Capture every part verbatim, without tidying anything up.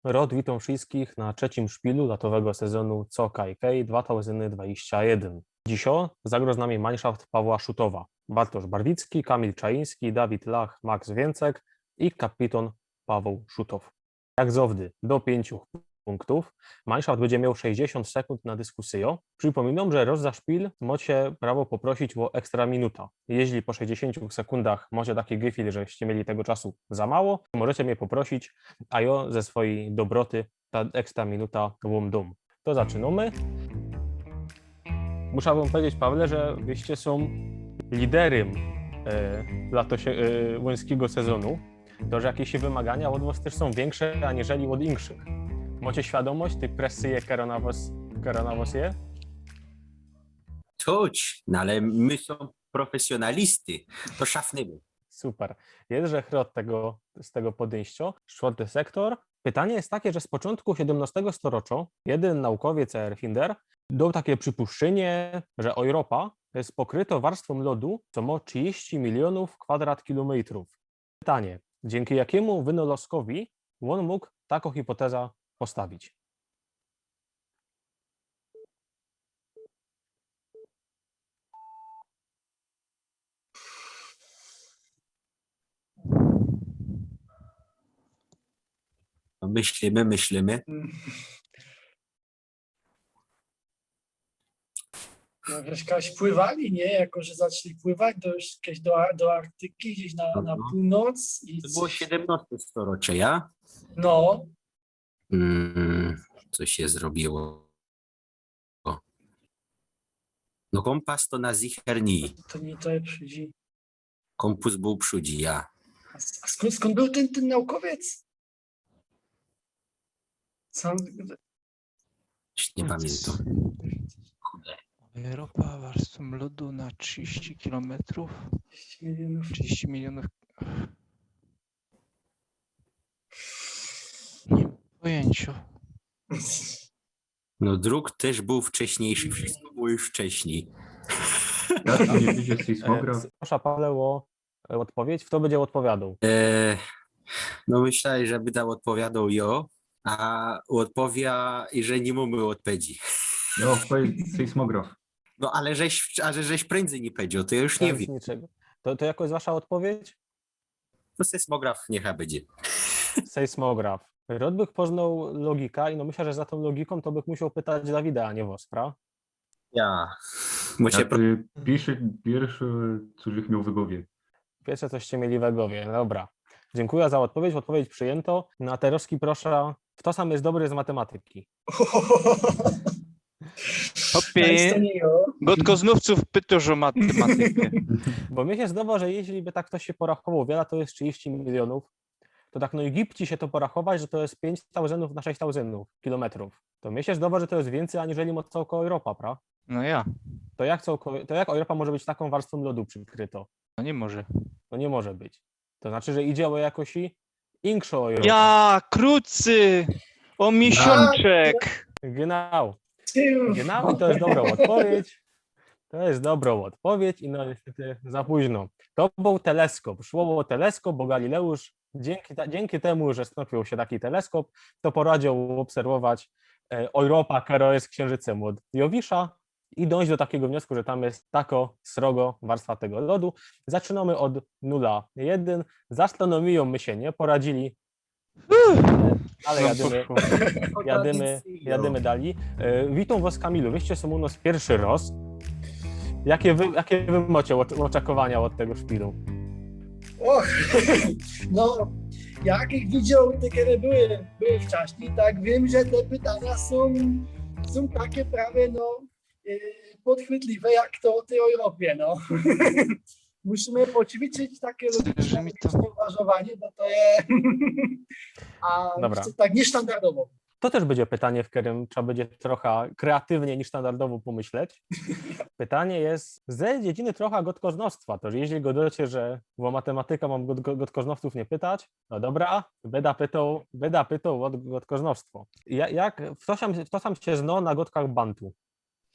Rod, witōm wszyjskich na trzecim szpilu latowego sezōnu C O K I K dwa tysiōnce dwadzieścia jeden. Dzisiŏ zagrŏ z nami Mannschaft Pawła Szutowa. Bartosz Barwicki, Kamil Czaiński, Dawid Lach, Max Wiãcek i kapitōn Paweł Szutow. Jak zŏwdy, do piyńciu pōnktōw. Mannschaft bydzie mioł sześćdziesiōnt sekōnd na dyskusyjŏ. Przipōminōm, że rŏz za szpil mŏcie prawo poprosić ô ekstra minuta. Jeźli po sześćdziesiōntu sekōndach mŏcie taki gefil, żeście mieli tego czasu za mało, to możecie mie poprosić, a jŏ ze swojij dobroty ta ekstra minuta wōm dōm. To zaczynōmy. Muszã wōm pedzieć, Pawle, że wyście sōm liderym, e, latosie-, e, łońskigo sezōnu. To, że jakeś wymagania ôd wŏs tyż sōm wiynkrze aniżeli ôd inkszych. Mŏcie świadōmość tyj presyje, kerŏ na wŏs, kerŏ na wŏs je? Czuć, no ale my sōm profesjonalisty, to szafnymy. Super. Jeżech rŏd tego, z tego podyńściŏ. Sztwŏrty sektor. Pytanie je takie, że z poczōntku siedymnŏstego storoczŏ jedyn naukowiec, Erfinder, doł takie przipuszynie, że Europa je pokrytŏ warstwōm lodu, co mŏ trzidziści milionōw kwadratkilometrōw. Pytanie, dziynki jakimu wynŏlŏzkowi ôn mōg takõ hipoteza postawić? No, myślimy, myślimy. No, wiesz, kiedyś pływali, nie? Jako że zaczli pływać, to już kiedyś do, do Arktyki, gdzieś na, na północ. I to było siedemnaste storocze, ja? No. Mm, co się zrobiło? No, kompas to na zicher ni. To nie to przódzi. Kompus był przódzi, ja. A, a skąd, skąd był ten, ten naukowiec? Co? Już nie pamiętam. Europa warstwą lodu na trzydzieści kilometrów. Trzydzieści milionów. Trzydzieści milionów. Nie mam pojęcia. No, druk też był wcześniejszy, wszystko było już wcześniej. Ja tam nie widzę sejsmograf. E, proszę, Paweł, o, e, ôdpowiedź. Fto bydzie ôdpowiadōł? E, no, myślałem, że byda ôdpowiadōł jo, a ôdpowia, że ni mōmy ôdpowidzi. No, sejsmograf. No, ale żeś, ale żeś prędzej nie powiedział, to ja już nie wiem. Niczego. To, to jako jest wasza ôdpowiedź? To sejsmograf niechaj bydzie. Sejsmograf. Rod bych poznał logika i no myślę, że za tą logiką to bych musiał pytać Dawida, a nie Wospra. Ja. Bo cię... Znaczy, pierwszy, pierwszy, co żech miał w głowie. Pierwsze, coście mieli we głowie, dobra. Dziękuję za ôdpowiedź, ôdpowiedź przyjęto. Na terŏzki proszã, fto sam jest dobry z matematyki? Chopie, to nie jo. Godkoznōwcōw pytōsz ô matematyka. Bo mie sie zdŏwŏ, że jeźli by tak ftoś sie porachowŏł, wiela to jest trzidziści milionōw, to tak no i gibci sie to porachować, że to jest piyńć tauzyndōw na sześć tauzyndōw kilometrōw. To mie sie zdŏwŏ, że to jest wiyncyj aniżeli mŏ cołkŏ Europa, pra? No ja. To jak cołkŏ, to jak Europa może być taką warstwą lodu przykrytŏ? No nie może. No nie może być. To znaczy, że idzie ô jakŏś i inkszŏ Europa. Ja, krucy! Ô miesiōnczek! Genau. Genau, i to jest dobrŏ ôdpowiedź. To jest dobrŏ ôdpowiedź i no niestety za późno. To bōł teleskop. Szło ô teleskop, bo Galileusz dziynki ta-, dziynki tymu, że snokwiōł sie taki teleskop, to poradzioł ôbserwować, e, Europa, kerŏ jest księżycem ôd Jowisza, i dōńść do takigo wniosku, że tam jest takŏ srogŏ warstwa tego lodu. Zaczynōmy ôd nula jedyn. Z astronomijōm my sie niy poradzili. Ale jadymy, jadymy, jadymy dalij. E, witōm wŏs, Kamilu. Wyście sōm u nŏs piyrszy rŏz. Jakie wy, jakie wy mŏcie ô-, ôczekiwania ôd tego szpilu? Och, no, jak ich widzioł, te, kere były, były wcześniej, tak wiym, że te pytania sōm, sōm take prawie, no, e, podchwytliwe jak to ô tyj Europie, no. Musimy poćwiczyć takie logiczne uważowanie, bo to je, a, dobra, tak niesztandardowo. To tyż bydzie pytanie, w kerym trzeba bydzie trocha kreatywnie, niesztandardowo pōmyśleć. Pytanie jest ze dziedziny trocha godkoznŏwstwa, to że jeźli godŏcie, że ô matematyka mōm god-, god-, godkoznŏwcōw niy pytać, no dobra, byda pytoł, byda pytoł ô godkoznŏwstwo. Ja-, jak, fto sam, fto sam sie znŏ na godkach bantu?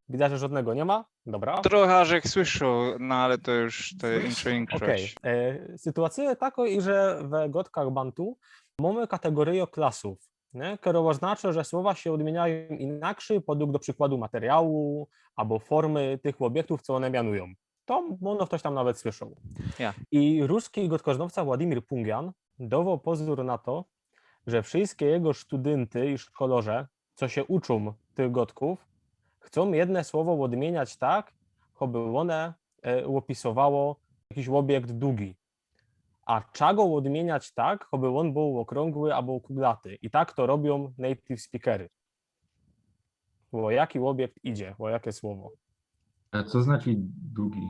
Widzã, że żŏdnego niy ma. Dobra. Trocha żech słyszoł, no ale to już, to inkszŏ, inkszŏ. Okej. E, sytuacyjŏ takŏ, iże we godkach bantu mōmy kategoryjõ klasōw. nie? Kero ôznaczo, że słowa sie ôdmieniajōm inakszy podug do przikładu materiału abo formy tych ôbiektōw, co ône mianujōm. To mōno ftoś tam nawet słyszoł. Ja. I ruski gŏdkoznŏwca Władimir Pungian dowoł pozōr na to, że wszyjske jego sztudynty i szkolŏrze, co sie uczōm tych gŏdkōw, chcōm jedne słowo ôdmieniać tak, choby ône e, ôpisowało jakiś ôbiekt dugi. A trzeba go ôdmieniać tak, choby ôn bōł ôkrōngły abo kuglaty. I tak to robiōm native speakery. Ô jaki ôbiekt idzie, ô jakie słowo? A co znaczy dugi?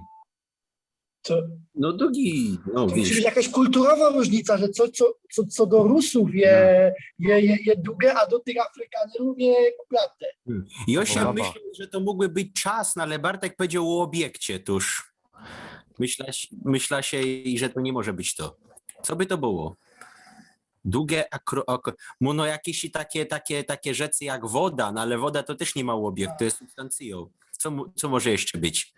To, No dugi, no to musi być widzisz. Jakaś kulturowa różnica, że co, co, co, co do Rusów je, je, je, je dugie, a do tych Afrykanerōw je kuglate. I jŏ sie Brawa. Myślę, że to mogły być czas, no ale Bartek powiedział o obiekcie, tuż. Myślę, myślę się, że to nie może być to. Co by to było? Dugie akro... ak- Mōno jakieś takie, takie, takie rzeczy jak woda, no ale woda to też nie ma obiekt, to jest substancją. Co, mu- co może jeszcze być?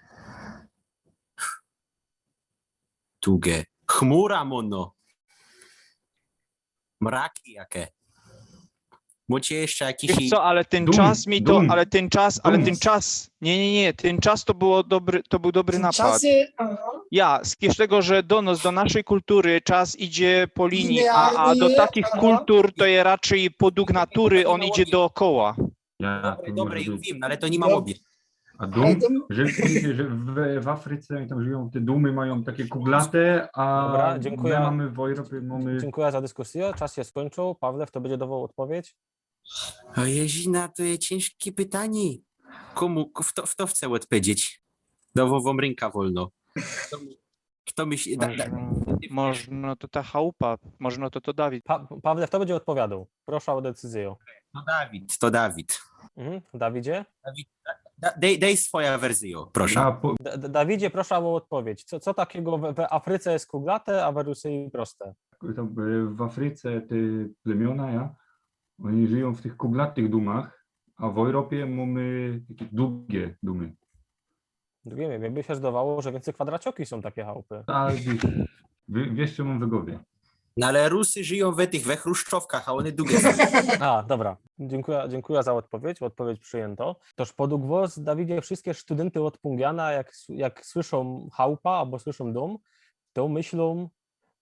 Dugie. Chmura mōno. Mraki jakie. Macie jeszcze jakiś... Wiesz co, ale ten Dum, czas mi to, dum, ale ten czas, ale dum. ten czas, nie, nie, nie, ten czas to było dobry, to był dobry Ten napad. Czas je, aha. Ja, z z tego, że do nas, do naszej kultury czas idzie po linii, a, a do Linearnie, takich aha. kultur to je raczej podług natury, on idzie dookoła. Ja, Dobre, to dobre, może już być. Wiem, no ale to nie ma No. obiekt. A Ale dum? to- Że, że, że w, w Afryce oni tam żyją, te dumy mają takie kuglaty, a Dobra, dziękuję. my mamy w Europie, mamy... Dziękuję za dyskusję. Czas się skończył. Pawle, fto bydzie dowoł ôdpowiedź? A Jezina, to jest ciężkie pytanie. Komu, kto, kto chce ôdpowiedzieć? Dowōm wōm rynka wolno. Kto, kto myśli... Da, da, Można, można to ta chałupa, można to, to Dawid. Pa Pawle, fto bydzie ôdpowiadōł? Proszã ô decyzyjõ. To Dawid, to Dawid. Mhm. Dawidzie? Da, dej, dej swoja wersja, proszę. A, po, D D Dawidzie, proszã ô ôdpowiedź. Co, co takigo w, w Afryce je kuglate, a w Rusji proste? To, e, w Afryce te plemiona, ja, oni żyją w tych kuglatych dumach, a w Europie mamy takie długie dumy. Nie wiem, jakby się zdawało, że więcej kwadracioki są takie chałupy. A wiesz, wi- wiesz, co mam w głowie. No ale Rusy żyją we tych, we chruszczowkach, a one długie są. A, dobra. Dziękuję, dziękuję za ôdpowiedź. Ôdpowiedź przyjęto. Toż podług wos, Dawidzie, wszyjske sztudynty ôd Pungiana, jak, s- jak słyszōm chałupa abo słyszōm dōm, to myślōm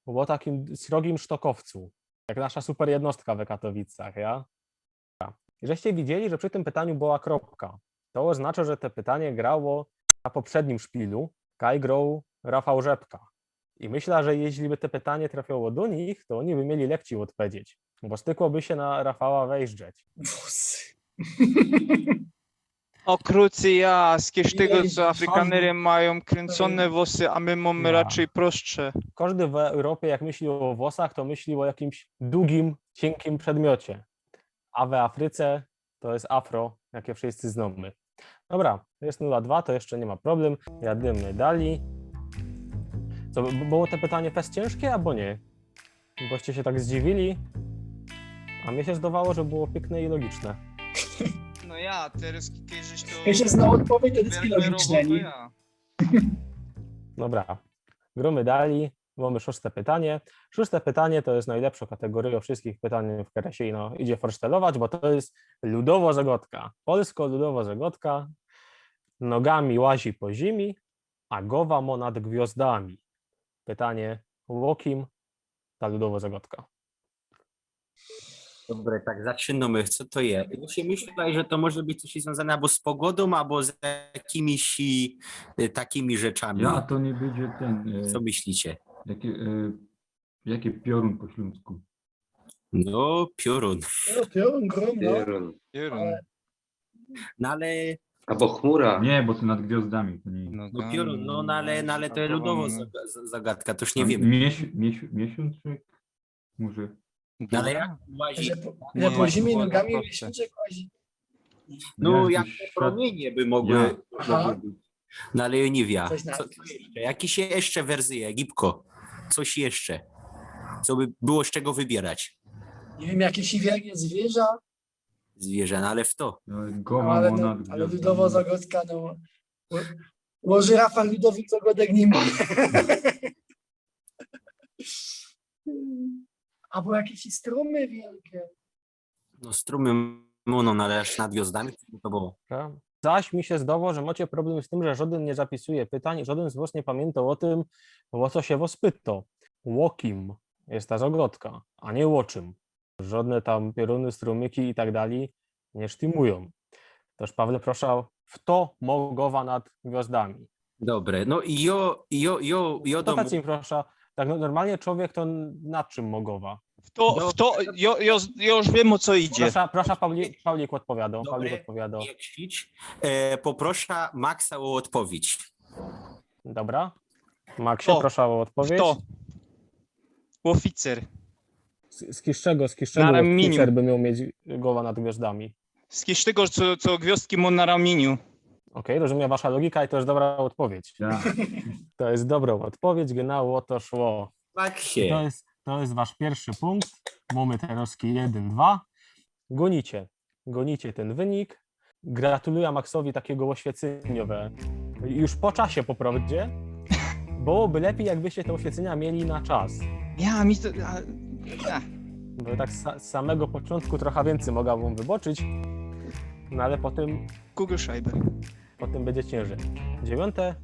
ô takim srogim sztokowcu, jak nasza super jednostka we Katowicach, ja? I żeście widzieli, że przi tym pytaniu była kropka. To ôznacza, że te pytanie grało na poprzednim szpilu, kaj groł Rafał Rzepka. I myślã, że jeźli by te pytanie trafiło do nich, to ôni by mieli lekcij ôdpowiedź, bo stykłoby sie na Rafała wejrzeć. Włosy. O krucy ja, z z tego, Jezu, co Afrykanery mają kręcone włosy, a my mamy Ja. raczej prostsze. Kożdy w Europie, jak myśli ô włosach, to myśli ô jakimś długim, cienkim przedmiocie. A we Afryce to je afro, jakie wszyjscy znōmy. Dobra, je nula dwa, to jeszcze niy ma problym. Jadymy dalij. Co, b- było te pytanie fest ciynżkie, abo niy? Boście sie tak zdziwili? A mie sie zdawało, że było piykne i logiczne. No ja, teraz kiedyś to... Jeśli zna ôdpowiedź, to jest logiczne, nie? Dobra, grōmy dalij. Mōmy szōste pytanie. Szōste pytanie to je nojlepszŏ kategoryjŏ wszyjskich pytaniōw, kere sie no, idzie forsztelować, bo to je ludowo zagodka. Polsko ludowo zagodka. Nogami łazi po zimi, a gowa mo nad gwiŏzdami. Pytanie, ô kim ta ludowo zagodka? Dobre, tak zaczynōmy. Co to je? Ja sie myślã, że to może być coś związane albo z pogodą, albo z jakimiś e, takimi rzeczami. Ja, a to niy bydzie ten, e, Co myślicie? jakie, e, jakie piorun po ślōnsku? No, piorun. No, piorun, grom, no. Piorun. Piorun. No ale Albo chmura. Niy, bo to nad gwiŏzdami. To niy... No piorun, no, no ale, no, ale to je ludowo zaga- za- zagadka, to już nie Tam wiemy. Mieś, mieś, miesiąc czy chmurze? No ale jak łazi? Że po, Nie, że po zimie nie, nogami nie, miesiące łazi. No Jakiś jak świat- promienie by mogły, Ja. Aha. mogły być. No ale nie wiem. Coś Co, na- co jeszcze? Jakieś jeszcze wersje, Egipko? Coś jeszcze. Co by było z czego wybierać? Nie wiem, jakieś wielkie zwierza, Zwierzę, no ale w to. No, no, gowa ale, mo no, nad ale gwiŏzdami. Ludowa Zagadka, no. Bo, bo żyrafa Ludowych Zagadek niy ma. Albo jakieś strumy wielkie. No, strōmy mōno należ nad gwiŏzdami, co by to było? Dobra. Zaś mi sie zdało, że mŏcie problym z tym, że żŏdyn niy zapisuje pytań, żŏdyn z wŏs niy pamiyntŏ ô tym, ô co sie wŏs pytŏ. Ô kim je ta zagŏdka, a niy ô czym. Żŏdne tam pioruny, strōmyki i tak dalij niy sztimujōm. Tōż, Pawle, proszã, fto mŏ gowa nad gwiŏzdami? Dobre, no i jo, jo, jo, jo To tak ci proszã, tak no, normalnie człowiek to nad czym mŏ gowa? To, No. to, jo, jo, jo już wiym, ô co idzie. Proszã, proszã, Pauli-, Paulik ôdpowiadŏ, Dobre. Paulik ôdpowiadŏ. Nie krzycz. E, poproszã Maxa ô ôdpowiedź. Dobra. Maksie, To. proszã ô ôdpowiedź. To. Ôficer. Z, z kiszczego, z kiszczego Na ramieniu. Ôficer by mioł mieć gowa nad gwiŏzdami? Z kiszczego, co, co gwiŏzdki mŏ na ramiyniu. Okej, rozumiem waszã logikã i to je dobrŏ ôdpowiedź. Ja. To je dobrŏ ôdpowiedź, genau ô to szło. Maksie. To je, to je wasz piyrszy punkt. Mōmy terŏz jedyn dwa. Gōnicie. Gōnicie tyn wynik. Gratulujã Maxowi takigo ôświecyniŏ. Już po czasie po prŏwdzie. Byłoby lepij, jakbyście te ôświecynia mieli na czas. Ja, mi to... A, a, Bo tak z sa, z samego poczōntku trochã wiyncyj mogã wōm wybaczyć. No ale potym, Kugelscheibe. potym bydzie ciynżyj. Dziewiyńte.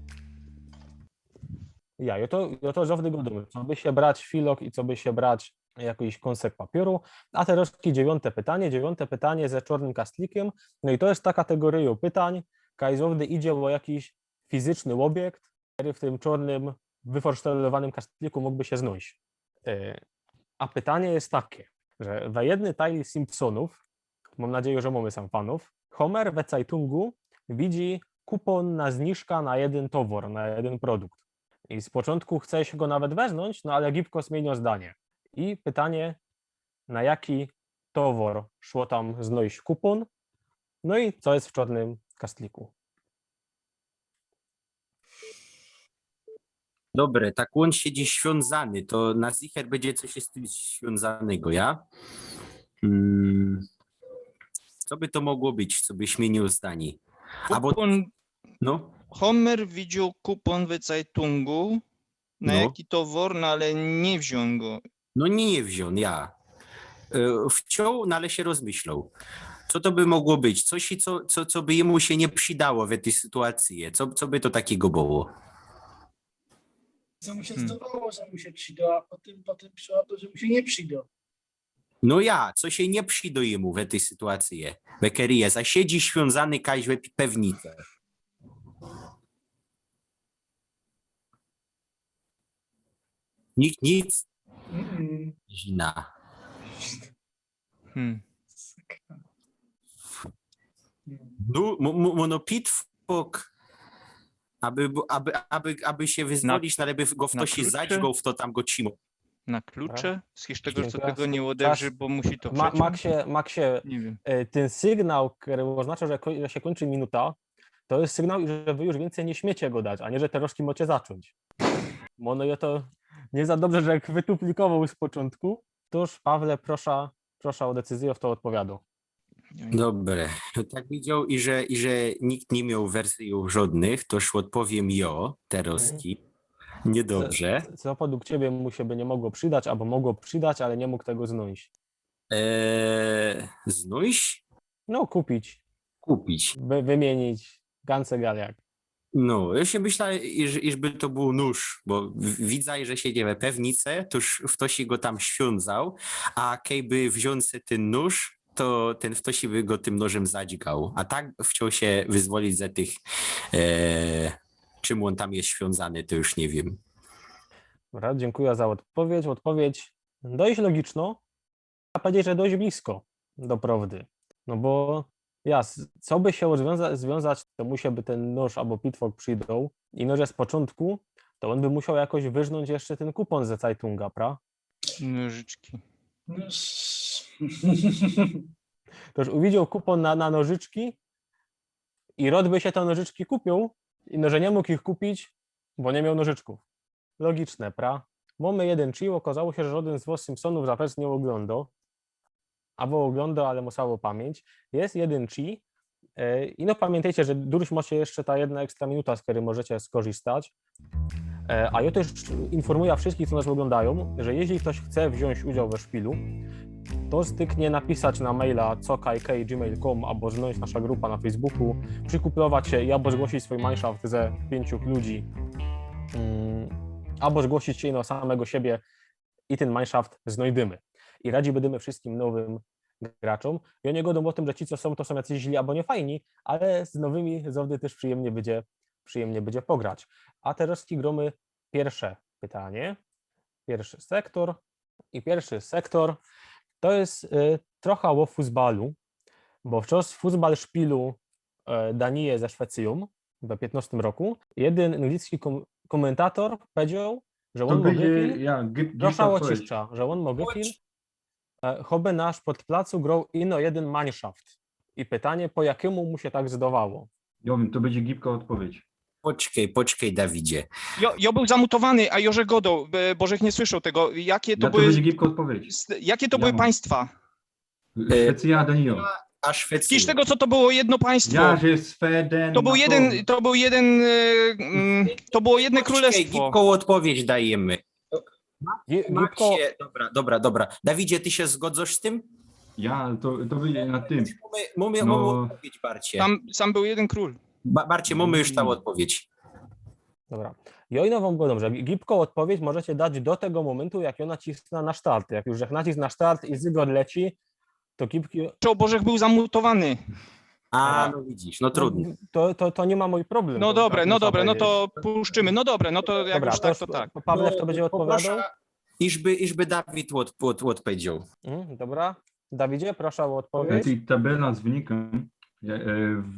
Ja, jo to, jo to zŏwdy gŏdōm. Co by sie brać filok i co by sie brać jakiś kōnsek papiōru. A terŏz dziewiyńte pytanie, dziewiyńte pytanie ze czŏrnym kastlikym. No i to je ta kategoryjŏ pytań, kaj zŏwdy idzie ô jakiś fizyczny ôbiekt, kery w tym czŏrnym, wyforsztelowanym kastliku mōgłby sie znojś. E, a pytanie je takie, że we jednej tajli Simpsōnōw, mōm nadzieja, że mōmy sam fanōw, Homer we cajtungu widzi kupōn na zniżkã na jedyn towar, na jedyn produkt. I z poczōntku chce sie go nawet weznōńć, no ale gibko zmiynio zdanie. I pytanie, na jaki towar szło tam znojś kupōn, no i co je w czŏrnym kastliku. Dobre, tak ôn siedzi świōnzany, to na zicher bydzie coś z tym świōnzanego, ja? Mm, co by to mogło być, co by zmiyniyło zdanie? Abo, Kupōn, no, Homer widzioł kupōn we cajtungu, na No. jaki towar, no ale niy wziōn go. No niy wziōn, ja. E, wciōn, no ale sie rozmyśloł. Co to by mogło być? Coś, co, co, co by jymu sie niy przidało w tyj sytuacji. Co, co by to takigo było? Co mu sie Hmm. zdawało, że mu sie przidŏ, a potym, potym prziszło to, że mu sie niy przidŏ. No ja, co sie niy przidŏ jymu w tyj sytuacji. We kery je, a siedzi świōnzany kajś we pewnice. Nikt nic, Mm-mm. zina. Hmm. No, mo- mo- mono pitfok, aby, aby, aby, aby sie wyzwolić, no, ale by go ftoś klucze? zadźgał, fto tam go trzimoł. Na klucze? Z tego, co Dziękuję. tego niy ôderzi, Czas. bo musi to Ma, przeciąć. Maksie, Maksie, Niy wiym. e, tyn sygnał, kery ôznacza, że, ko- że sie kōńczy minuta, to je sygnał, że wy już wiyncyj niy śmiecie godać, a niy, że terŏz mŏcie zaczōńć. Bo no i to niy za dobrze, że jak wytuplikowoł z poczōntku. Tōż, Pawle, proszã, proszã ô decyzyjŏ, fto ôdpowiadŏ. Dobre. Tak widzioł i że, i że nikt niy mioł wersyjōw żŏdnych, to już ôdpowiym jo, terŏzki. Niydobrze. Co, co podług ciebie mu sie by niy mogło przidać, abo mogło przidać, ale niy mōg tego znojś? E, znojś? No, kupić, Kupić. wy, wymiynić, gancegaliak. No, jo sie myślã, iż, iż by to bōł nōż, bo w- widzã, że sie dzieje pewnice, to już ftoś go tam świōnzał, a kejby wziōn se tyn nōż, to tyn ftoś by go tym nōżym zadźgał. A tak fciōł sie wyzwolić ze tych, e, czym ôn tam je świōnzany, to już niy wiym. Dobra, dziynkuja za ôdpowiedź. Ôdpowiedź dość logicznŏ, a powiedzieć, że dość blisko do prŏwdy. No bo jas, co by sie rozwiąza- zwiōnzać, to musiałby tyn nōż abo pitfok przidŏ. I no, że z poczōntku, to ôn by musioł jakoś wyrznōńć jeszcze tyn kupōn ze cajtunga, pra? Nożyczki. No, s- To już uwidzioł kupōn na, na nożyczki i rŏd by sie te nożyczki kupiōł, i no, że niy mōg ich kupić, bo niy mioł nożyczkōw. Logiczne, pra? Mōmy jedyn czi, ôkazało sie, że żŏdyn z wŏs Simpsōnōw zapewne niy ôglōndŏ. Abo ôglōndŏ, ale mu słabo pamiyńć. Je jedyn czi. E, i no, pamiyntejcie, że durś mŏcie jeszcze ta jedna ekstra minuta, z kerej możecie skorzystać. E, a jo tyż informujã wszyskich, co nas ôglōndajōm, że jeźli ftoś chce wziōńć udział we szpilu, to styknie napisać na maila co k k gmail kropka com abo znojś nasza grupa na Facebooku, przikuplować sie i abo zgłosić swōj mineshaft ze piyńciu ludzi, mm, abo zgłosić sie no samego siebie i tyn mineshaft znojdymy. I radzi bydymy wszyskim nowym graczōm. I ône gŏdōm ô tym, że ci, co sōm, to sōm jacyś źli abo niefajni, ale z nowymi zŏwdy tyż przijymnie bydzie, przijymnie bydzie pograć. A terŏz grōmy piyrsze pytanie, piyrszy sektor. I piyrszy sektor to je, y, trocha ô fusbalu, bo w czas fusbalszpilu, y, Danije ze Szwecyjōm we piytnŏstym roku jedyn anglicki kōm-, kōmyntator powiedzioł, że ôn mŏ gefil, ja, proszã ô ciszczã, że ôn mŏ gefil, e, choby nasz pod placu groł ino jedyn mineshaft. I pytanie, po jakymu mu sie tak zdowało? Ja wiym, to bydzie gibko ôdpowiedź. Poczkej, poczkej, Dawidzie. Jo, jo bōł zamutowany, a jo żech gŏdoł, e, bo żech niy słyszoł tego. Jakie to były, to bydzie gibko ôdpowiedź. Jakie to były państwa? Szwecyjŏ, Danijŏ. A Szwecyjŏ. Jakiś tego, co to było jedno państwo. Ja, że Sweden, to bōł jedyn, to bōł jedyn, e, mm, to było jedno królestwo. Gibko ôdpowiedź dajymy. Gibko. Dobra, dobra, dobra. Dawidzie, ty sie zgodzŏsz z tym? Ja, to, to bydzie na tym. Mōmy, mōmy, no, mōmy ôdpowiedź, Barcie. Tam, tam bōł jedyn krōl. Ba-, Barcie, mōmy już ta ôdpowiedź. Dobra. Jo ino wōm gŏdōm, że gibko ôdpowiedź możecie dać do tego mōmyntu, jak jo nacisnã na start. Jak już żech nacisnōł na start i zygŏr leci, to gibki... Czo, bo żech bōł zamutowany. A, no widzisz, no trudno. To, to, to niy ma mōj problym. No dobra, no dobra, no to puszczymy. No dobra, no to jak już tak, to tak. Pawle, to bydzie ôdpowiadŏł? Iżby, iżby Dawid ôd-, ôd-, ôdpowiedzioł. Mm, dobra. Dawidzie, proszã ô ôdpowiedź. Tabela z wynikym, e, w,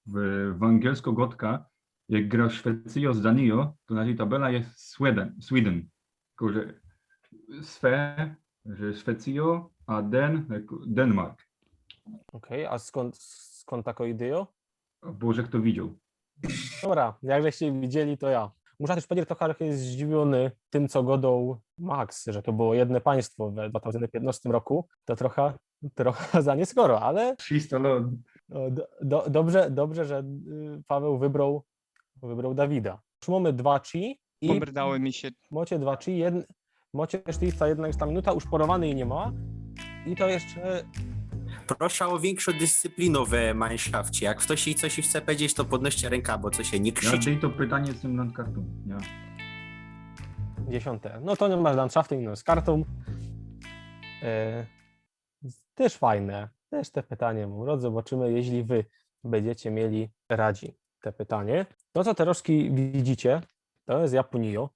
w, w angielsko gŏdka, jak gra Szwecyjŏ z Danijŏ, to na tyj tabela je Sweden, Sweden. Tylko że Swe-, że Szwecyjŏ, a Den, jako Denmark. Okej, a skōnd, skōnd takŏ idyjŏ? Bo żech to widzioł. Dobra, jak żeście widzieli, to ja. Muszã tyż pedzieć, że to trocha żech je zdziwiōny tym, co gŏdoł Max, że to było jedne państwo we dwa tysiōnce piytnŏstym roku. To trocha, trocha za nieskoro, ale... Trzysta lot. No, do, do, dobrze, dobrze, że, y, Paweł wybroł, wybroł Dawida. Już mōmy dwa trzy i... Wymrdały mi sie. Mŏcie dwa trzy, jed-, mŏcie jeszcze jedna, jedna minuta, uszporowany i niy ma. I to jeszcze... Proszã ô wiynkszõ dyscyplinã we minesaftcie. Jak ftoś coś chce powiedzieć, to podnoście rynka, bo coś sie niy krzyczy. Ja, to pytanie z tym landkartą. Ja. Dziesiąte. No to niy ma landshaftu, ino z kartōm. E, tyż fajne. Tyż te pytanie mōm. Rŏd zobaczymy, jeźli wy bydziecie mieli radzi te pytanie. To, co terŏzki widzicie, to je Japōnijŏ.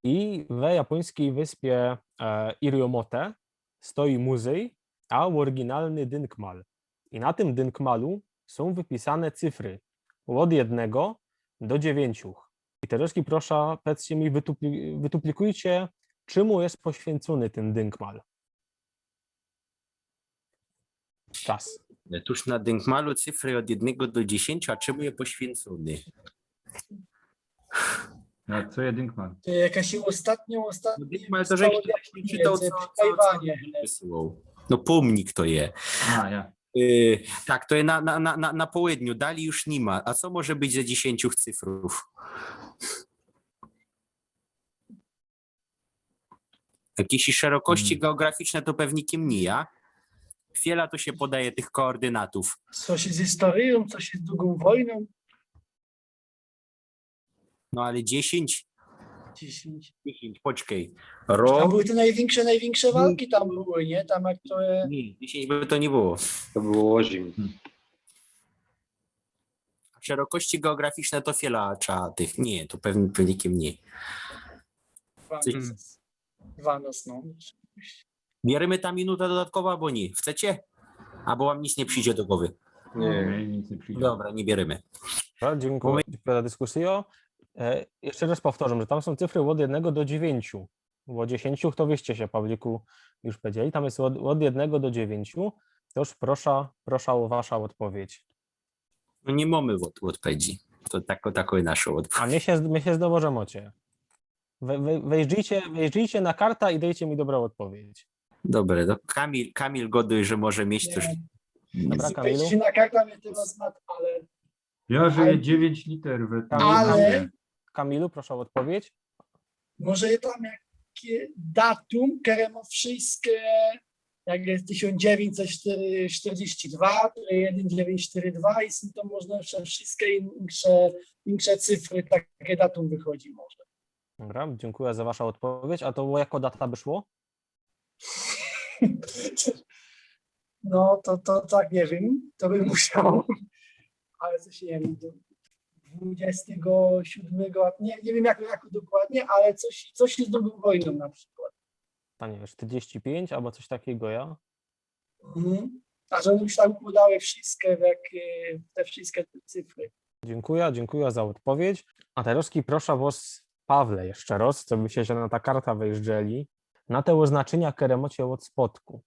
I we japōńskij wyspie, e, Iriomote stoi muzyj, a ôryginalny dynkmal. I na tym dynkmalu sōm wypisane cyfry ôd jednego do dziewiyńciu. I terŏzki proszã, pedzcie mi, wytupli-, wytuplikujcie, czymu je poświyncōny tyn dynkmal. Czas. Tōż na dynkmalu cyfry ôd jednego do dziesiyńciu, a czymu je poświyncōny? A co je dynkmal? To jakaś ôstatniŏ, ôstatniŏ... No, dynkmal to, że ktoś czytał, co, co, co wysyłał. No, pōmnik to je. A, ja. Y, tak, to je na, na, na, na, na połedniu, dalij już niy ma. A co może być ze dziesiyńciu cyfrōw? Jakiejś szerokości geograficzne to pewnie kim niy, ja? Chwila to sie podaje tych koordynatōw. Coś z historyjōm, coś z drugōm wojnōm. No ale dziesiyńć? Dziesiyńć. Dziesiyńć, poczkej. Tam były te nojwiynksze, nojwiynksze walki tam były, niy? Tam jak to, e, niy, dziesiyńć by to niy było. To było ôziym. Hmm. A szerokości geograficzne to chwila trzeba tych, niy, to pewnie, pewnie kim niy. Dwa nos, no. Bierymy ta minuta dodatkowŏ, abo niy? Chcecie? Abo wōm nic niy przidzie do głowy? Niy. Niy, nic niy przidzie. Dobra, niy bierymy. Dobra, dziynkuję za dyskusyjõ. E, jeszcze rŏz powtŏrzōm, że tam sōm cyfry ôd jednego do dziewiyńciu. Bo ôd dziesiyńciu to wyście sie, publiku, już powiedzieli. Tam je ôd, ôd jednego do dziewiyńciu. Tōż proszã, proszã ô waszã ôdpowiedź. No niy mōmy ôd-, ôdpowiedzi. To tako, tako je nasza ôdpowiedź. A my sie, my sie zdoło, że mŏcie. We, we, wejrzyjcie, wejrzyjcie na karta i dejcie mi dobrõ ôdpowiedź. Dobre, to Kamil, Kamil gŏdŏ, że może mieć coś. Niy. Dobra, Kamilu. Wejrzyjcie na karta, mie tyrŏz mat, ale... Ja, że ale je dziewiyńć liter we tym... Ale... Kamilu, proszã ô ôdpowiedź. Może je tam jakie datōm, kere mŏ wszyjske jak je tysiōnc dziewiyńćset sztyrdziści dwa, to je jedyn dziewiyńć sztyry dwa i sōm to możno jeszcze wszyjske in-, insze, insze cyfry, take datum wychodzi może. Dobra, dziynkuja za wasza ôdpowiydź. A to ô jakŏ data by szło? No to, to tak niy wiym, to bym musiał, ale coś niy wiym, do dwudziestego siódmego, niy, niy wiym jak, jak dokładnie, ale coś, coś z drugōm wojnōm na przikłod. To niy wiym, sztyrdziści piyńć abo coś takigo, jo? Mhm. A że już tak układały wszyjske, jak, e, te wszyjske cyfry. Dziynkuja, dziynkuja za ôdpowiydź. A terŏz prosza wŏs, Pawle, jeszcze rŏz, co byście sie na ta karta wejrzyli, na te ôznaczynia, kere mŏcie ôd spodku.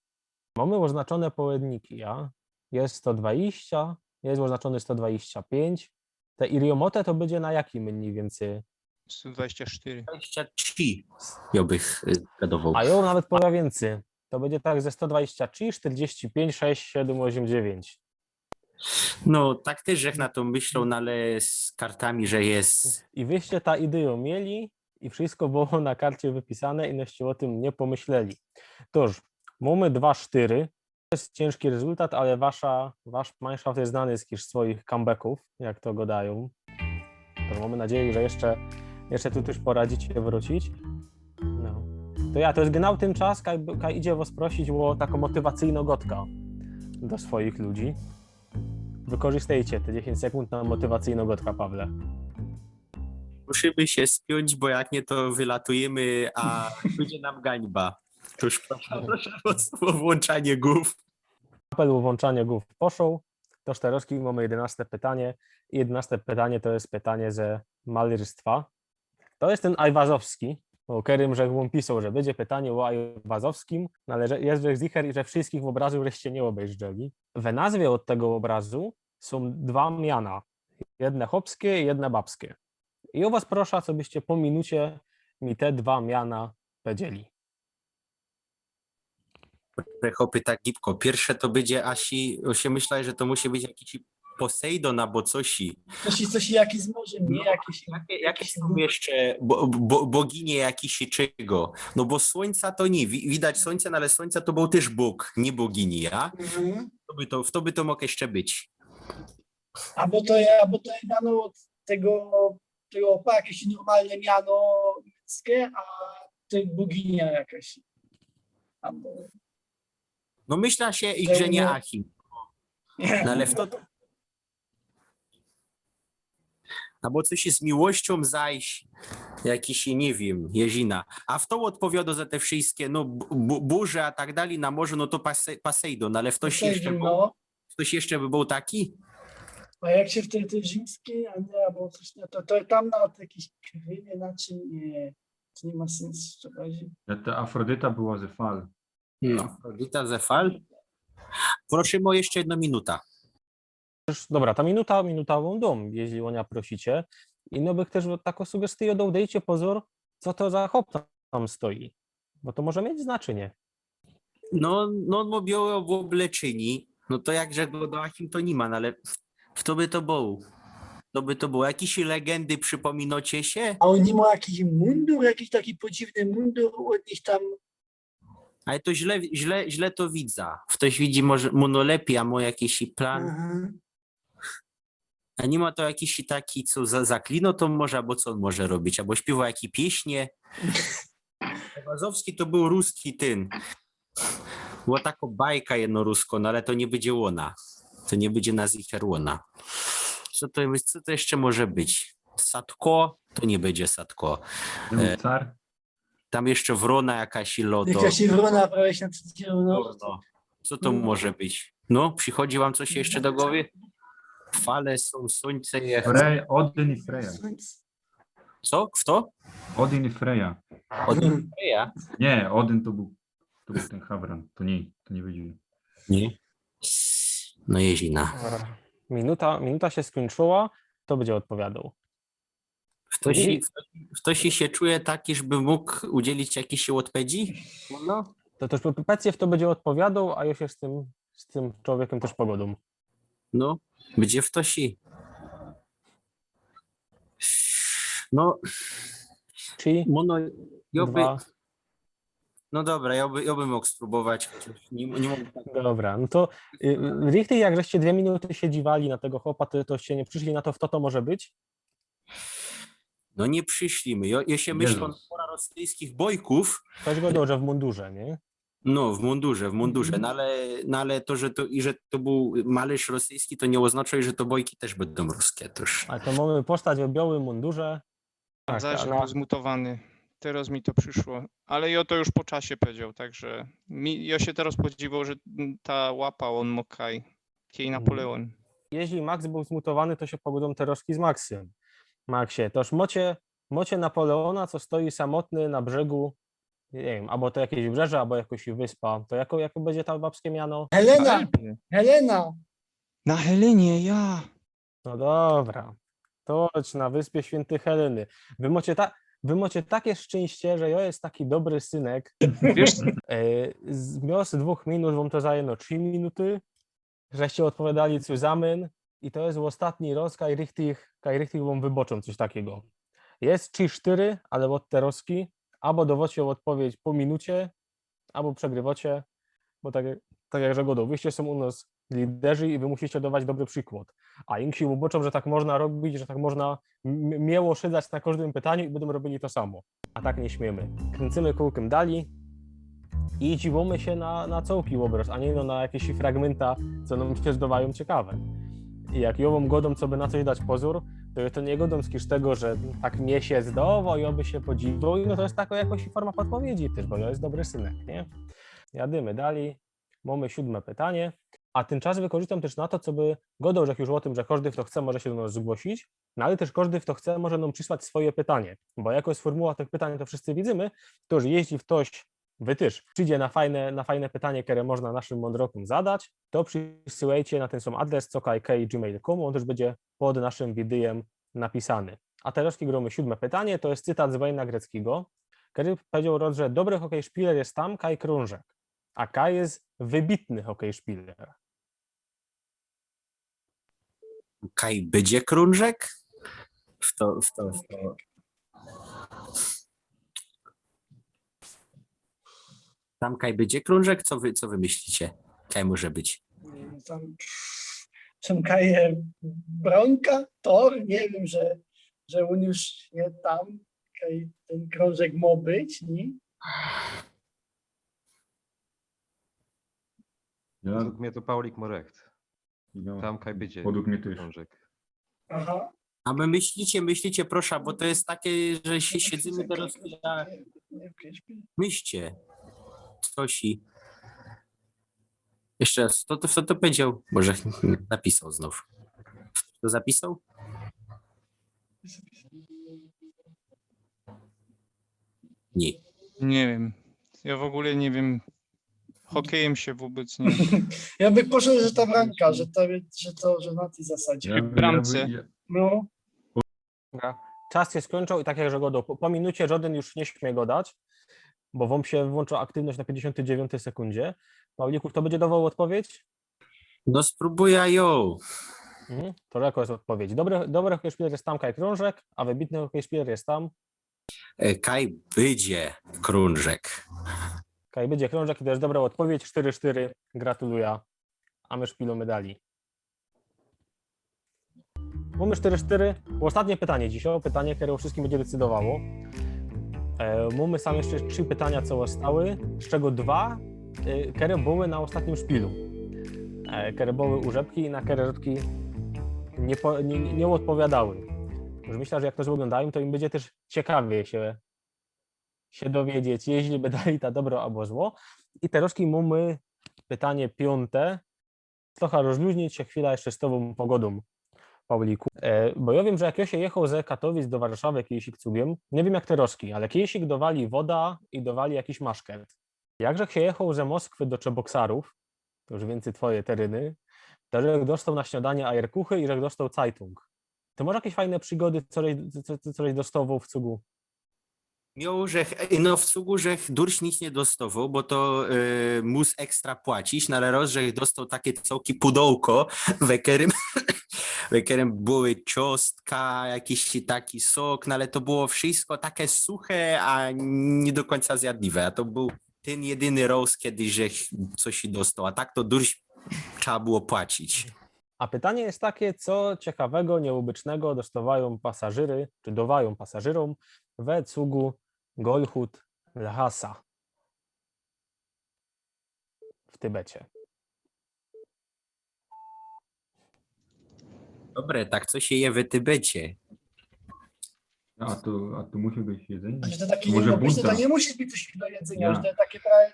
Mōmy ôznaczōne połedniki, ja? Je sto dwadziścia, je ôznaczōne sto dwadziścia piyńć. Te iriomote to bydzie na jakim mynij wiyncyj? sto dwadziścia sztyry. dwadziścia trzi, jŏ bych y, zgadowŏł. A jŏ nawet powiym wiyncyj. To bydzie tak ze sto dwadziścia trzi, sztyrdziści piyńć, sześć, siedym, ôziym, dziewiyńć. No, tak tyż żech na to myśloł, no ale z kartami, że je. I wyście ta ideja mieli i wszyjsko było na karcie wypisane i noście ô tym niy pōmyśleli. Tōż, mōmy dwa sztyry, to je ciynżki rezultat, ale wasza, wasz Mineshaft je znany z jakichś swoich comebackōw, jak to gŏdajōm. To mōmy nadzieja, że jeszcze, jeszcze tu tyż poradzicie wrōcić. No. To ja, to je genau tyn czas, kaj, kaj idzie wŏs prosić ô takõ motywacyjnõ gŏdkã do swoich ludzi. Wykorzystejcie te dziesiyńć sekōnd na motywacyjnõ gŏdkã, Pawle. Musimy sie spiōńć, bo jak niy, to wylatujymy, a bydzie nōm gańba. Tōż prosza, prosza ô, ô włōnczanie gōw. Apel ô włōnczanie gōw poszoł. Tōż terŏz mōmy jedynaste pytanie. Jedynaste pytanie to je pytanie ze malyrstwa. To je tyn Ajwazowski, ô kerym żech wōm pisoł, że bydzie pytanie ô Ajwazowskim, no ale że, je żech zicher, że wszyjskich ôbrazōw żeście niy ôbejrzeli. We nazwie ôd tego ôbrazu sōm dwa miana. Jedne chopskie i jedne babskie. I ô wŏs prosza, co byście po minucie mi te dwa miana powiedzieli. Te chopy tak gibko. Piyrsze to bydzie, a sie, sie myśla, że to musi być jakiś Posejdon abo coś. Coś, coś jakiś z morzym, niy? No, Jakiś, jakie, jakie sōm jeszcze bo, bo, boginie jakiś czego? No bo słōńca to niy, wi- widać słōńce, no ale słōńce to bōł tyż bōg, niy bogini, ja? Mhm. To by to, to by to mōg jeszcze być. Abo to je, abo to je miano ôd tego, tego, jakeś normalne miano ludzkie, a to boginia jakaś. Abo... No myśla sie, iż że niy No. Achim. No ale w to, abo coś z miłością zaś, jakiś, niy wiym, Jezina. A fto ôdpowiadŏ za te wszyjske, no, b- b- burze, a tak dalij na morzu, no to Pose- Posejdon, ale ftoś jeszcze, Posejdon, bōł, no. ftoś jeszcze by bōł taki? A jak sie wtedy rzimski, a niy, abo coś, no to, to tam na jakiś Krymie, na czym, niy, to niy ma synsu, co chodzi. Ale ta Afrodyta była ze Fal. No, Afrodyta ze Fal. Prosimy ô jeszcze jednõ minutã. Dobra, ta minuta, minuta wōm dōm, jeźli ô niã prosicie. I no bych tyż takõ sugestyjõ doł, dejcie pozōr, co to za chop tam stoi. Bo to może mieć znaczynie. No, no, bo białe ôbleczyni, no to jakże go do Achim to niy ma, no ale fto by to bōł? To by to było. Jakiś legendy, przypominŏcie sie? A ôn niy mŏ jakiś mundur, jakiś taki podziwny mundur ôd nich tam. Ale to źle, źle, źle to widza. Ftoś widzi może mu no lepij, a mŏ jakiś plan. Aha. A niy ma to jakiś taki, co za, zaklinŏ to może, abo co ôn może robić, abo śpiywŏ jakie pieśnie. Wazowski to bōł ruski tyn. Była takŏ bajka jednoruskŏ, no ale to niy bydzie ôna. To niy bydzie na zicher ôna. Co to, co to jeszcze może być? Sadko? To niy bydzie Sadko. Był car? Tam jeszcze wrōna jakaś i loto. Jakaś wrōna prawie sie przecież, no. Wrōna. Co to może być? No, przychodzi wam coś jeszcze do głowy? Fale sōm, słōńce je. Fre, Odyn i Freja. Co? Kto? Odyn i Freja. Odyn Freja? Niy, Odyn to bōł, to bōł tyn Hawran. To niy, to niy bydzie. Niy. No Jezina. Minuta, minuta sie skōńczyła, to bydzie ôdpowiadōł. Ftoś, ftoś sie czuje taki, żeby mōg udzielić jakiś ôdpedzi? No. To tyż pecyw to bydzie ôdpowiadōł, a jŏ sie z tym, z tym czowiekym tyż pogŏdōm. No, bydzie ftoś. No, Czyli mono, jŏ by, dwa. No dobra, jŏ by, jŏ bym mōg sprōbować, chociŏż niy, niy mogã tak. Dobra, no to y, y, richtig, jak żeście dwie minuty siedziwali na tego chłopa, to, toście niy prziszli na to, fto to może być? No niy prziszli my. Jŏ, jŏ sie myślã, Jezus. Pora rosyjskich bojkōw. Ftoś gŏdŏ, że w mundurze, niy? No, w mundurze, w mundurze, no ale, no ale to, że to, i że to bōł malysz rosyjski, to niy ôznŏczŏ, że to bojki tyż bydōm ruske, toż. A to mōmy postać w biŏłym mundurze. Tak, Zaś ale- bōł zmutowany. Teroz mi to prziszło. Ale jŏ to już po czasie powiedzioł, tak że mi, jŏ sie teroz podziwoł, że ta łapa, ôn mokaj. Kiej Mhm. Napoleon. Jeźli Max bōł zmutowany, to sie pogŏdōm terŏzki z Maxym. Maxie, toż mŏcie, mŏcie Napoleona, co stoi samotny na brzegu, niy wiym, abo to jakeś wybrzeże, abo jakoś wyspa. To jako, jako bydzie to babskie miano? Helena! Alpy. Helena! Na Helenie, ja. No dobra. Toż na wyspie świyntyj Heleny. Wy mŏcie, ta, wy mŏcie take szczynście, że jŏ je taki dobry synek. Wiysz, E, z, miast dwōch minut wōm to zajynło trzi minuty, żeście ôdpowiadali zusammen i to je ôstatni rŏz, kaj richtig, kaj richtig wōm wyboczōm coś takigo. Je trzi sztyry, ale ôd terŏzki, abo dŏwŏcie ôdpowiedź po minucie, abo przegrywŏcie, bo tak, jak- tak jak że gŏdōł, wyście sōm u nŏs liderzi i wy musicie dŏwać dobry przikłŏd. A inksi ôbŏczōm, że tak można robić, że tak można m- miło szydzać na kożdym pytaniu i bydōm robiyli to samo. A tak niy śmiymy. Kryncymy kōłkym dalij i dziwōmy sie na, na cołki ôbrŏz, a niy no na jakeś fragmynta, co nōm sie zdŏwajōm ciekawe. I jak jŏ wōm gŏdōm, coby na coś dać pozōr, to jŏ to niy gŏdōm z tego, że tak mie sie zdŏwo i jŏ by sie podziwoł. I no to je tako jakoś forma podpowiedzi tyż, bo jŏ je dobry synek, niy? Jadymy dalij. Mōmy siōdme pytanie. A tymczas wykorzistoł tyż na to, coby gŏdŏł, że już ô tym, że kożdy, fto chce, może sie do nŏs zgłosić, no ale tyż kożdy, fto chce, może nōm przisłać swoje pytanie, bo jako je formuła tych pytań, to wszyscy widzymy, to już jeźli ftoś, wy tyż, przidzie na fajne, na fajne pytanie, kere można naszym mōndrokōm zadać, to przisyłejcie na tyn sōm adres, cokajkej gmail kropka com, ôn tyż bydzie pod naszym widyjym napisany. A terŏz grōmy siōdme pytanie, to je cytat z Wayne'a Gretzkiego, kery pedzioł rŏz, że dobry hokejszpiler je tam, kaj krōnżek, a kaj je wybitny hokejszpiler. Kaj bydzie krōnżek? W to, w to, w to. Tam kaj bydzie krōnżek? Co wy, co wy myślicie? Kaj może być? Niy wiym, tam, tam kaj je brōnka, tor, niy wiym, że, że ôn już je tam, kaj tyn krōnżek mo być, niy? Ja, Według mie to Paulik mo recht. ja, Tam kaj bydzie według mie tyż. krōnżek. Aha. A wy myślicie, myślicie, proszã, bo to je take, że sie, siedzymy terŏz, ja, Niy wiym, myślcie. Coś i jeszcze rŏz, to, to, to, to powiedział, może napisał znōw. To zapisał? Niy. Niy wiym. Jŏ w ogōle niy wiym. Hokejym sie w ogōle niy. Ja bych poszedł, że ta bramka, że to, że to, że na tyj zasadzie. Ja, W bramce. Ja, ja, No, Dobra. Czas sie skōńczōł i tak jak że gŏdōł, po, po minucie żŏdyn już niy śmie gŏdać, bo wōm sie włōnczŏ aktywność na piyńćdziesiōntyj dziewiōntyj sekōndzie. Pauliku, fto bydzie dŏwoł ôdpowiedź? No sprōbujã jŏ. Mhm. To jako je ôdpowiedź. Dobry, dobry hokejszpiler je tam, kaj krōnżek, a wybitny hokejszpiler je tam, E, kaj bydzie krōnżek? Kaj bydzie krōnżek i to je dobra ôdpowiedź. Sztyry sztyry. Gratulujã. A my szpilōmy dalij. Mōmy sztyry sztyry. Ôstatnie pytanie dzisiej. Pytanie, kere ô wszyskim bydzie decydowało. E, mōmy sam jeszcze trzi pytania, co ôstały, z czego dwa, e, kere były na ôstatnim szpilu. E, kere były u Rzepki i na kere Rzepki niy, po, niy, niy ôdpowiadały. Już myślã, że jak to ôglōndajōm, to im bydzie tyż ciekawie sie, sie dowiedzieć, jeźli by dali ta dobro abo zło. I terŏz mōmy pytanie piōnte. Trocha rozluźnić sie, chwila jeszcze z tobōm pogŏdōm, Pauliku. E, bo jŏ wiym, że jak jŏ sie jechoł ze Katowic do Warszawy kejsik cugym, niy wiym jak terŏz, ale kejsik dŏwali woda i dŏwali jakiś maszket. Jak żech sie jechoł ze Moskwy do Czeboksarōw, to już wiyncyj twoje teryny, to żech dostoł na śniŏdanie Eierkuchy i żech dostoł Zeitung. Ty mosz jakieś fajne przigody, co żeś, co, co, co żeś dostowoł w cugu? Mioł, żech, no w cugu żech durś nic niy dostowoł, bo to y, mōs ekstra płacić, no ale rŏz żech dostoł take cołki pudołko, we kerym, we kerym były ciostka, jakiś taki sok, no ale to było wszysko take suche, a niy do kōńca zjadliwe, a to bōł tyn jedyny roz, kedy żech coś dostoł, a tak to durś trzeba było płacić. A pytanie jest takie, co ciekawego, nieobycznego dostawajōm pasażyry, czy dowajōm pasażyrōm we cugu Golchut Lhasa w Tybecie? Dobre, tak co sie je w Tybecie? A tu, a tu musi być jedzenie? Że to takie Może nieobyczne, to Buddha. Nie musi być coś do jedzenia, Ja. Że to takie prawie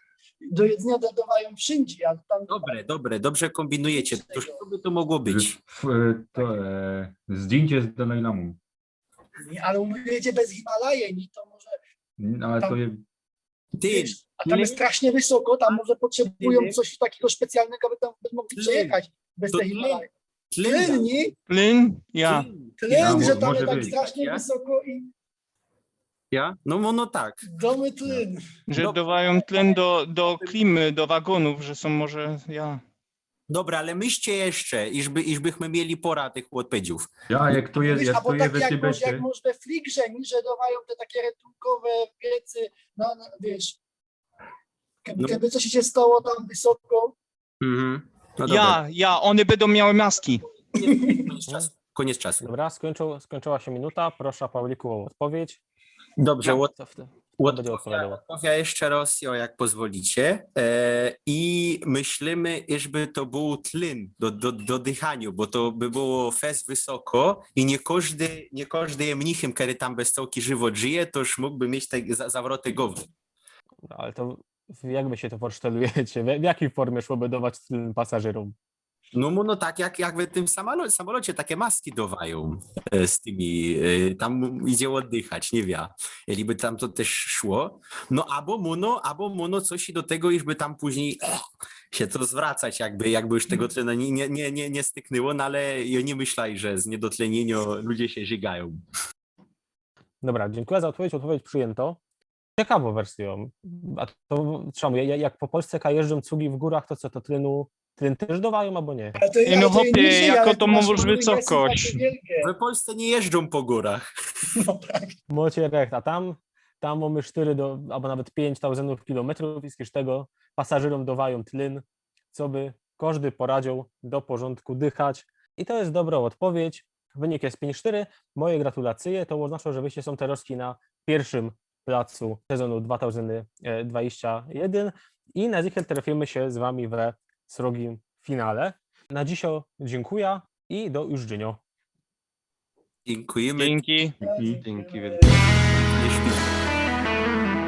do jedzenia dodawajōm wszędzie, ale tam Dobre, dobre, dobrze kombinujecie. To co by to mogło być? F- To e, zdjęcie z Dalajlamą. Nie, ale on jedzie bez Himalaje, nie? To może N- Ale to je, Ty, wiesz, a tam jest strasznie wysoko, tam może potrzebują coś takiego specjalnego, aby tam by mogli Tlen. Przejechać bez To te tlen. Himalaje. Tlen, Tlen, nie? Plyn? Ja. Tlen. Tlen, Ja, mo- że tam może jest tak być. Strasznie Ja? Wysoko i Ja? No, no, no tak. Domy Tlen. Że No. Dowają tlen do, do klimy, do wagonów, że są może, ja. Dobra, ale myślcie jeszcze, iżby, iżbychmy mieli pora tych ôdpedzōw. Ja, jak to jest, Wiesz, jak albo to jest tak w jak, może, jak Tybecie. Może we Fligrze, nie, że dawają te takie ratunkowe wiece, no, no wiesz, keby, No. keby coś się stało tam wysoko, Mhm. No dobra. Ja, ja, one będą miały maski. Koniec czasu. Koniec czasu. Dobra, skończył, skończyła się minuta. Proszę, Pawliku, o odpowiedź. Dobrze, Ja, od, to w- to będzie od, odpowiadał. Odpowiem jeszcze raz, jo, jak pozwolicie. E, I myślimy, iżby to był tlyn do, do, do dychaniu, bo to by było fest wysoko i nie każdy, nie każdy je mnichym, kiedy tam bez całki żywot żyje, to już mógłby mieć te za, zawroty głowy. Dobra, ale to w- jak wy się to forsztelujecie? W, w jakiej formie szłoby dawać tlyn pasażerom? No, mu, no tak jak, jak w tym samolo-, samolocie takie maski dawają e, z tymi, e, tam idzie oddychać, nie wiem, jeśli by tam to też szło. No, albo mu, no, albo mu, no, coś i do tego, iżby tam później e, się to zwracać, jakby, jakby już tego tlenu nie, nie, nie, nie, nie styknęło, no ale ja nie myślę, że z niedotlenienia ludzie się żygają. Dobra, dziękuję za odpowiedź. Odpowiedź przyjęto. Ciekawą wersją. A to czemu? Ja- Jak po Polsce jeżdżą cugi w górach, to co, to tlynu, tlyn też dawają, albo nie? Ale to, Ej, no ale to chłopie, nie żyje, jako ale to masz mówisz podwójne wysokość? Sylwestre wielkie. W Polsce nie jeżdżą po górach. No tak. Macie recht, a tam, tam mamy sztyry do, albo nawet pięć tysięcy kilometrów i z tego pasażerom dawają tlyn, co by każdy poradził do porządku dychać. I to jest dobrą odpowiedź. Wynik jest pięć sztyry. Moje gratulacje. To oznacza, że wyście są teraz na pierwszym placu sezonu dwa tysiące dwadzieścia jeden i na dzisiaj trafimy się z wami we srogim finale. Na dzisiaj dziękuję i do usłyszenia. Dziękujemy. Dzięki. Dzięki. Dzięki wielkie. Nie śpimy.